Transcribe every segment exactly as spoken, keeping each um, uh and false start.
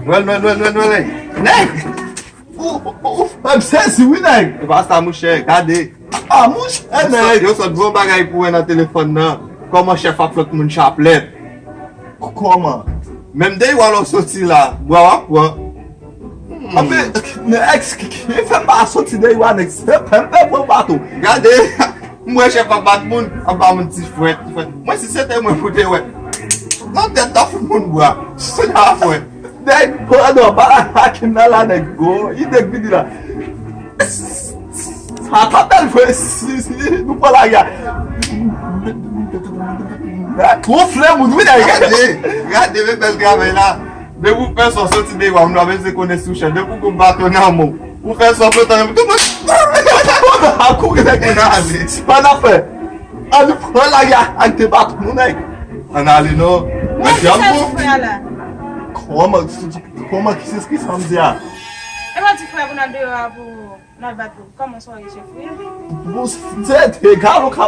Nwèl, Nwèl, Nwèl, Nwèl, Nwèl, ey. Nèg! Ou, ou, ou, ou fè m sezi, wi, nèg. E pa sa, monchè, gade. Ah, monchè, nèg. Yo sot, yo sot voye yon bagay pou wè nan telefòn nan. Kòman chèf ap fè moun chaplèt? Kòman? Menm deyò a lè w soti la, bwa w ap pran. Anfen, nèg, ki, ki, ki fè m pa soti deyò a, nèg, se fè m pè pran bato. Gade, m wè chèf ap bat moun, ap ba moun ti frèt, ti frèt. Mwen, si se te mwen pou te wè. Nan tèt, ta fout moun bwa. Se la ap wè. Nèg, pandan, pa la, pa ki nan la, nèg, gwo, ide k vini la. Sa pa bèl vre, si, si, nou pran lari a. Gonfle moun, wi, nèg. Gade, gade, men bèl travay la. Depi w fè sa, w soti deyò a, moun ap bezwen konnen si w chèf. Depi w gon baton nan men w, ou fè sa, flottan nan men w, tout moun ap kouri, nèg. Ann ale. Sa n ap fè? Ann pran lari a, ann te baton nou, nèg. Ann ale, non. Mwen, kisa nou fè a la? Kòman, kòman, kisa, kisa m di a? E pa di frè pou n al deyò a pou n al bat moun. Kòman sa w ye, chèf? Bon, se, se, se egal, ou ka,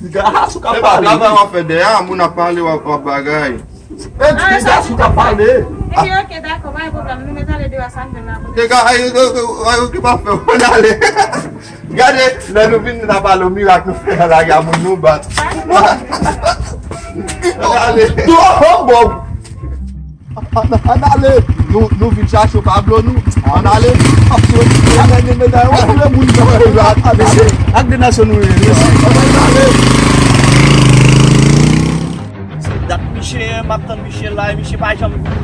egal, sa w ka pale. Travay w ap fè dèyè a, moun ap pale, w ap, w ap bagay. E, ah, egal, sa w ka pale. Epi, ok, dakò, pa gen pwoblèm. Nou mèt ale deyò a, sa n fè la. Egal, ay, yo, yo, yo, yo, ki pa fè, w ale. Gade, lè nou vin, nou ta pale w mirak nou fè nan lari a, moun nou bat. Ann ale. Oh, oh, bon. Ann, ann ale. Nou, nou vin chache w pa blo nou. Ann ale. Ap tou. Ann ale, medam. Ou koule moun nan. Ak de nasyon nou ye. Ann ale. Se dat miche, m ap tann miche la, e miche pa janm vini.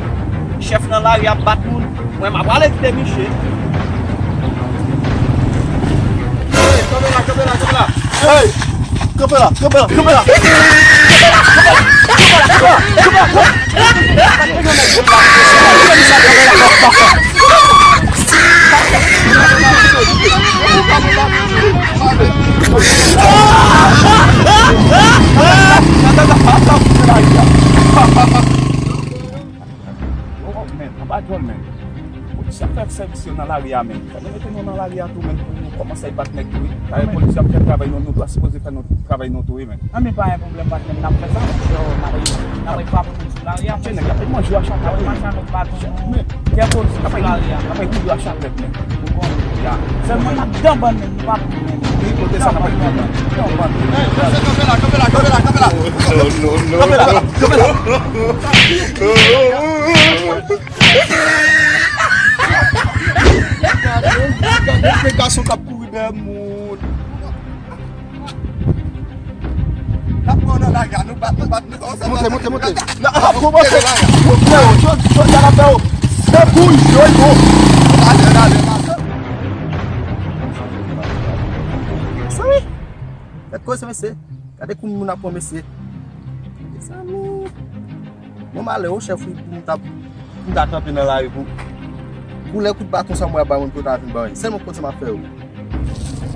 Chèf nan lari ap bat moun. Mwen, m ap ale kite miche. Hey, kanpe la, kanpe la, kanpe la. Hey! Kanpe la, kanpe la, kanpe la. Oh, men, anba djòl, men. Polis ap fè sèvis yo nan lari a, men. Fò nou mete nou nan lari a tou, men, pou nou kòmanse bat nèg tou, wi. Paske polis ap fè travay nou, nou dwa sipoze fè nou travay nou tou, wi, men. Anben, pa gen pwoblèm, patnè m, n ap fè sa, men. Yo, n ap, n ap frape moun sou lari a, men. Nèg, y ap manje yo a chak lè, men. N ap fè koudyo a chak lè, men. Ou konprann? Ya. Sèlman n ap danbann, men, nou p ap. Wi, kote sa n ap danbann. Danbann. Hey, mesye, kanpe la, kanpe la, kanpe la, kanpe la. No, no, no. Kanpe la, kanpe la. Gade, gade, se gason k ap kouri dèyè moun. N ap pran nan lari a, nou bat, nou bat, nou kòmanse. Monte, monte, monte. N ap kòmanse. Monte, yo, yo, yo, yo, yo, yo. Se bouy, yo, yo. Ale, ale, ale. Mezanmi. Gade koze, mesye. Gade kounye moun ap pran, mesye. Mezanmi. Bon, malè, o chèf, wi, pou m ta, pou m ta kanpe nan lari pou, pou lè kout baton sa mwen ap bay moun pou ta vin bay. Sèlman konsa m ap fè, wi.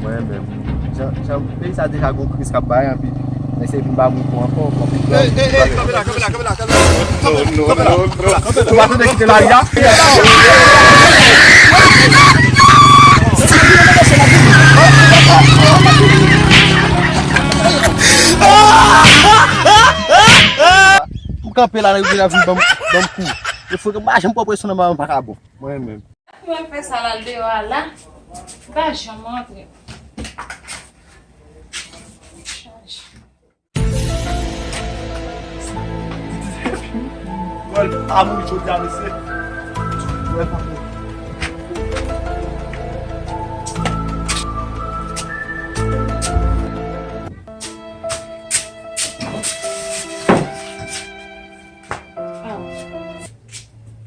Mwen menm, jan, jan peyi sa deja gon kriz k ap bay anpi, men se vin ba moun kou ankò, anpi. Ey, ey, ey, kanpe la, kanpe la, kanpe la, kanpe la. Kanpe la, kanpe la, kanpe la. Ou pa tande kite lari a? Pou kanpe la, nèg vin ap vin ban m, ban m kou. E fò ke m pa janm pran presyon nan men m, pa ka bon. Mwen menm. Mwen fè sa l al deyò a la. M pa janm rantre. Chaj. Gòl pa mouri jodi a, mesye. Wè, pa mouri.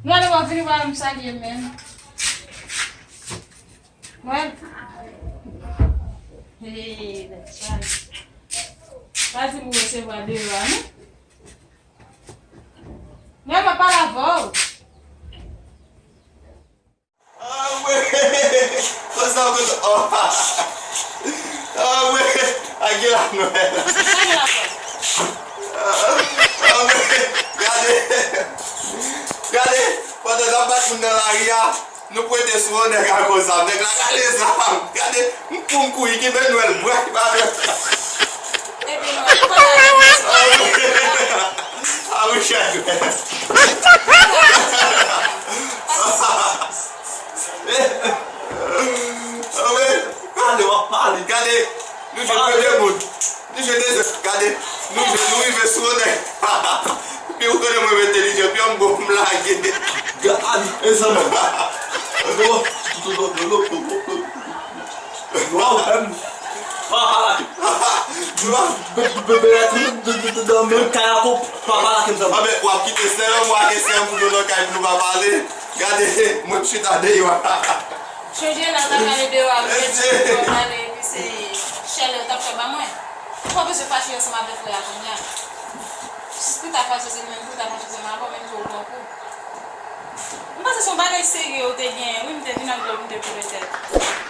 Mwen, nou pa vini pa m salye menm. Mwen. Hey, nèg sa. Pa di m ou resevwa deyò a, non? Mwen, mwen pale avè w. Ah, wi. Konsa, konsa. Oh. Ah, wi. A gen la Nwèl. Sa gen la Nwèl? Ah, wi. Gade. Gade. Pandan n ap bat moun nan lari a, nou pwente sou yon nèg ak yon zam. Nèg la rale zam. Gade. M kou, m kouri. Kenbe Nwèl. Bwè. Epi Nwèl. Gade, nou jwenn premye moun. Nou jwenn dezyèm. Gade, nou jwenn, nou rive sou yon nèg. Pi ou konnen mwen entèlijan, pi yon gwo m lage. Gade, e zanmi. Gwo, gwo, gwo, gwo, gwo, gwo. Waw, em. Pa pale ak li. Bebe, bebe, men kay la, pa pale ak li, zanmi. Anben, w ap kite sè m, w ap kite sè m pou nou nan kay pou nou pa pale. Gade, mwen chita deyò. Chonje nan ta pale deyò avèk ti, w ap pale, epi se chèlè w t ap fè ba mwen. Ou pa bezwen fache ansanm avèk frè a kounye a. Pou ta fache, se menm pou ta fache, se menm avè w, menm jan ou pran kou. M panse se yon bagay serye ou te genyen, wi, m te vin ak dòm, m te vin petèt.